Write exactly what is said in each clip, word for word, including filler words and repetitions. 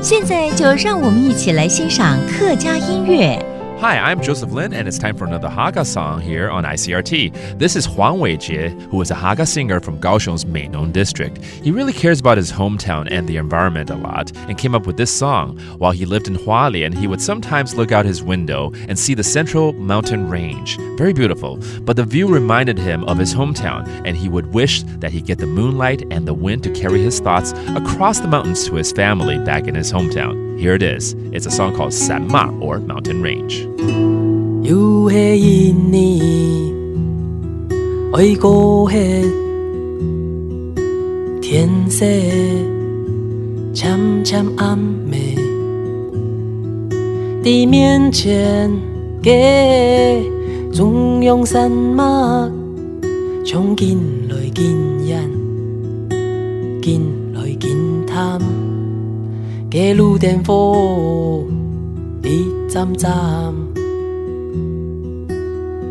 现在就让我们一起来欣赏客家音乐。 Hi, I'm Joseph Lin, and it's time for another Hakka song here on I C R T. This is Huang Weijie, who is a Hakka singer from Kaohsiung's Meinong district. He really cares about his hometown and the environment a lot, and came up with this song. While he lived in Hualien, he would sometimes look out his window and see the central mountain range. Very beautiful, but the view reminded him of his hometown, and he would wish that he get the moonlight and the wind to carry his thoughts across the mountains to his family back in his hometown. Here it is. It's a song called Sanma or Mountain Range. 又係一年，愛過去，天色漸漸暗暝，在面前个中央山脈， 像緊來緊遠，緊來緊淡，个路燈火一盞盞，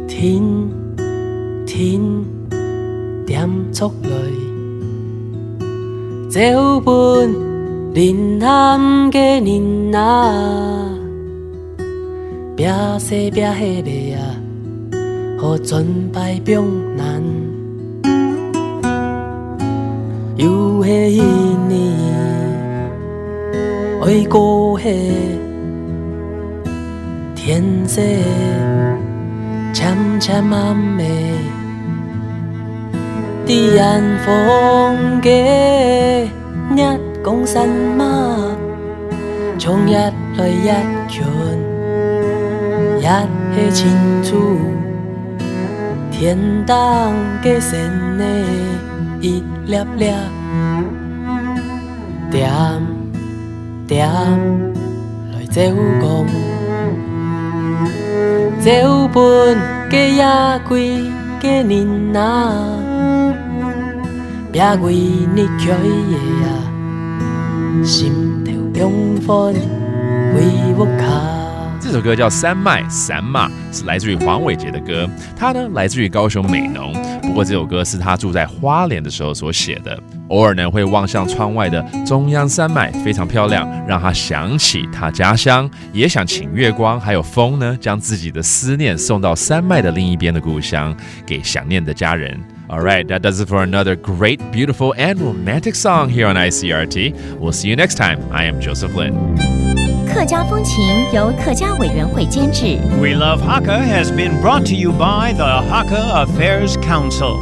停，停，點著來，照分臨淡个人啊。 拚勢拚忒咧啊，好轉擺放恁。又係一年，愛過去，天色漸漸暗暝，在遠方个月光山脈， 像越來越近，越係清楚，天頂个星仔一粒粒，點點來照光，照分个夜歸个人啊。 拚歸日去个啊，心頭放寬歸屋下。 這首歌叫《山脈》，山脈，是來自於黃偉傑的歌。他呢，來自於高雄美濃，不過這首歌是他住在花蓮的時候所寫的。偶爾呢，會望向窗外的中央山脈，非常漂亮，讓他想起他家鄉，也想請月光還有風呢，將自己的思念送到山脈的另一邊的故鄉，給想念的家人。 All right, that does it for another great, beautiful, and romantic song here on I C R T. We'll see you next time. I am Joseph Lin. 客家风情由客家委员会监制。 We Love Hakka has been brought to you by the Hakka Affairs Council.